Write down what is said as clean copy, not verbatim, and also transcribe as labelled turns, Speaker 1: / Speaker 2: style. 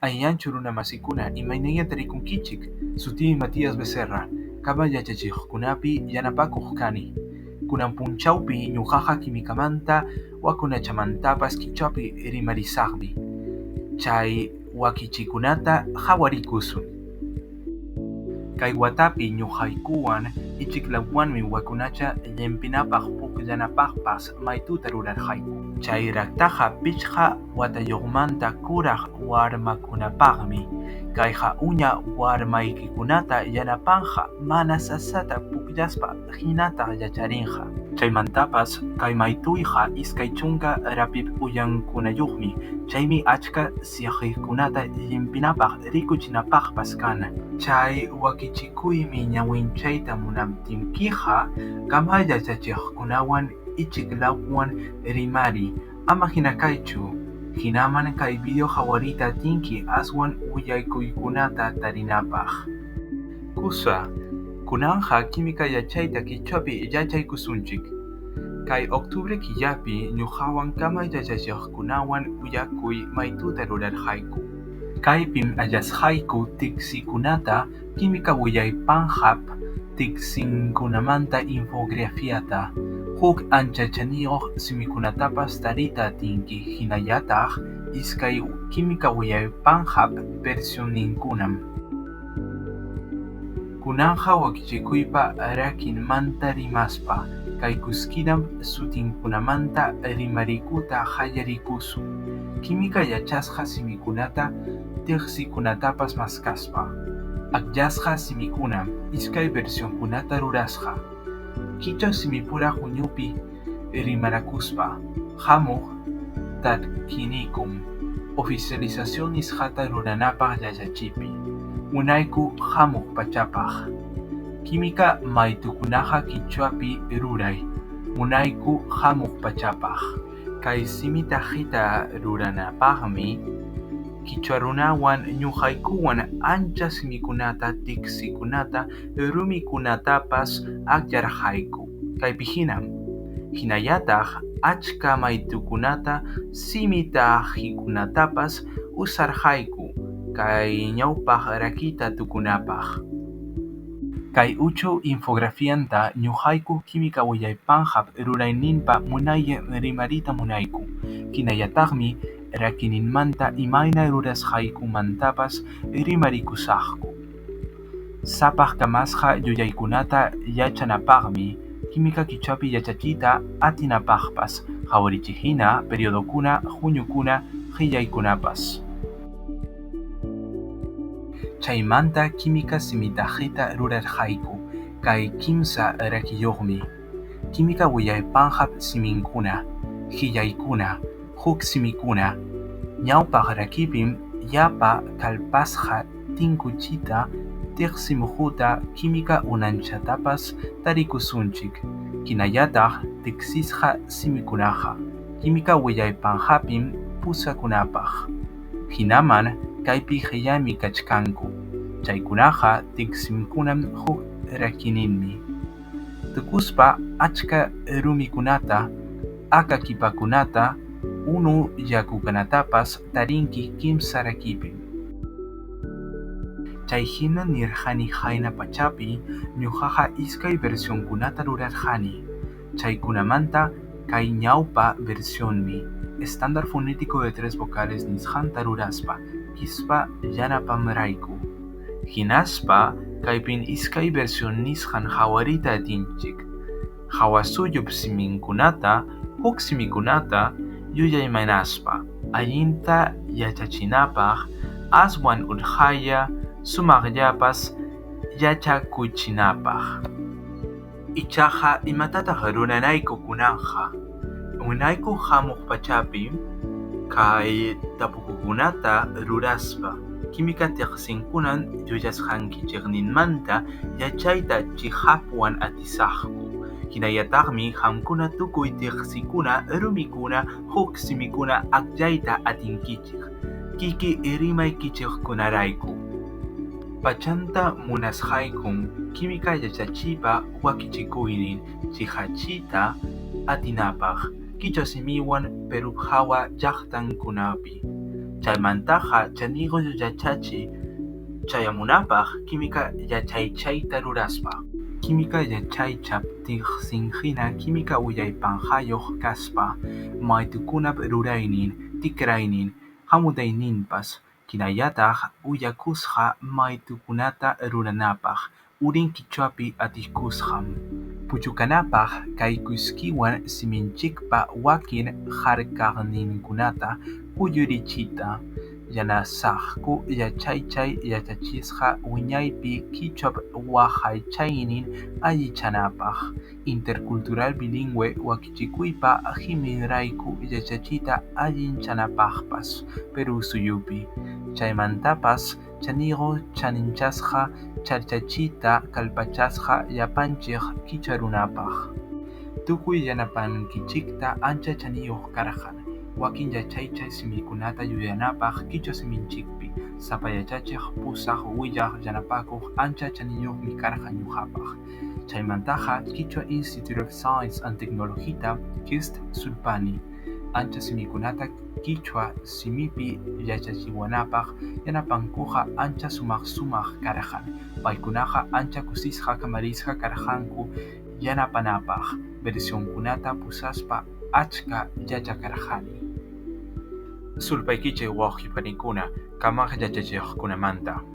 Speaker 1: Allinchu runamasikuna, imaynallam tarikunkichik? Sutiymi Matias Becerra, kama yachachiqkunapi yanapakuq kani. Kunan punchawpi ñuqaqa químicamanta wakunachamantapas qichwapi rimarisaqmi. Chay wakichikunata qawarikusun. Kay watapi ñuqaykuwan ichiklawanmi wakunacha llimpinapaq pukllanapaqpas maytuta rurarqayku. Chay raktaqa 5 watayuqmanta kuraq warmakunapaqmi. Kayqa uña warmaykikunata yanapanqa mana sasata pukllaspa hinataq yacharinqa. Chaymantapas kay maytuyqa 20 rapip uyankunayuqmi, chaymi achka siqikunata llimpinapaq rikuchinapaqpas kan. Chay wakichikuymi ñawinchayta munaptinkiqa kama yachachiqkunawan ichiklawan rimariy, ama hina kaychu. Hinaman kay video qawariyta atinki aswan willakuykunata tarinapaq. Kusa, kunanqa química yachayta qichwapi yachaykusunchik. Kay octubre killapi ñuqawan kama yachachiqkunawan willakuy maytuta rurarqayku. Kaypim allasqayku tiqsikunata química willaypanqap tiqsinkunamanta infografiata, huk ancha chaniyuq simikunatapas tariyta atinki hinallataq iskay química willaypanqap versionninkunam. Kunanqa wakichikuypa rakinmanta rimaspa, kay kuskinam sutinkunamanta rimarikuta qallarikusun, química yachasqa simikunata tiqsikunatapas maskaspa. Akllasqa simikunam iskay versionkunata rurasqa. Qichwa simipura huñupi rimanakuspa, hamuq tatkinikum oficialización nisqata ruranapaq yachachipi. Munayku hamuq pachapaq. Química maytukunaqa qichwapi ruray. Munayku hamuq pachapaq. Kay simi taqita ruranapaqmi qichwa runawan ñuqaykuwan ancha simikunata tiqsikunata rumikunatapas akllarqayku. Kaypi hinam. Hinallataq achka maytukunata simi taqikunatapas usarqayku kay ñawpaq rakita tukunapaq. Kay uchu infografianta ñuqayku química willaypanqap rurayninpa munay rimariyta munayku. Hinallataqmi rakininmanta imayna rurasqaykumantapas rimarikusaqku. Sapaq kamasqa yuyaykunata yachanapaqmi química qichwapi yachachiyta atinapaqpas qawarichiq hina periodokuna, huñukuna, qillaykunapas. Chaymanta química simitaqita rurarqayku, kay kimsa rakiyuqmi: Química willaypanqap siminkuna, qillaykuna, huk simikuna. Ñawpaq rakipim llapa kallpasqa tinkuchita, tiqsimuhuta, química unanchatapas tarikusunchik. Hinallataq tiqsisqa simikunaqa química willaypanqapim pusakunapaq. Hinaman kaypi qillami kachkanku, chaykunaqa tiqsimkunam huk rakininmi. Tukuspa achka rumikunata, akakipakunata, unu yakukunatapas tarinki kimsa rakipim. Chayhina nirqani qayna pachapi ñuqaqa iskay versionkunata rurarqani. Chaykunamanta kay ñawpa versionmi, estándar fonético de tres vocales nisqanta ruraspa, kispa yanapamrayku. Hinaspa kaypim iskay versión nisqan qawariyta atinchik. Hawa suyup siminkunata, huk simikunata yuyaymanaspa, allinta yachachinapaq, aswan utqaylla, sumaqllapas yachakuchinapaq. Ichaqa imatataq ruranayku kunanqa? Munayku hamuq pachapi kay tapukukunata ruraspa química tiqsinkunan yuyasqankichikninmanta yachayta chiqapwan atisaqku. Hinallataqmi qamkuna tukuy tiqsikuna, rumikuna, huk simikuna akllayta atinkichik kiki rimaykichikkunarayku. Pachanta munasqaykum química yachachiypa wakichikuynin chiqachiyta atinapaq qichwa simiwan Perú hawa llaqtankunapi. Chaymantaqa chaniyuq yachachiy chayamunapaq química yachaychayta ruraspa. Química yachaychap tiqsinhina química willaypanqayuq kaspa, maytukunap ruraynin, tikraynin, hamutayninpas, hinallataq willakusqa maytukunata ruranapaq, urin qichwapi atikusqam. Puchukanapaq kay kuskiwan siminchikpa wakin harkaqninkunata kuyurichiyta, yanasaqku yachaychay yachachisqa wiñaypi qichwap waqaychaynin allichanapaq, intercultural bilingüe wakichikuypa qiminrayku yachachiyta allinchanapaqpas Perú suyupi. Chaymantapas chaniyuq chaninchasqa yachachiyta kallpachasqa llapanchik qichwa runapaq. Tukuy yanapankichikta ancha chaniyuq karqan, wakin yachaychay simikunata yuyanapaq qichwa siminchikpi, sapa yachachiq, pusaq, willaq, yanapakuq ancha chaniyuqmi karqan ñuqapaq. Chaymantaqa Kichwa Institute of Science and Technologyta KIST sulpani, ancha simikunata qichwa simipi yachachiwanapaq yanapankuqa ancha sumaq sumaq karqan, paykunaqa ancha kusisqa kamarisqa karqanku yanapanapaq, versionkunata pusaspa achka yachakarqani. Sulpaykichik wawqi panikuna kamaq yachachiqkunamanta.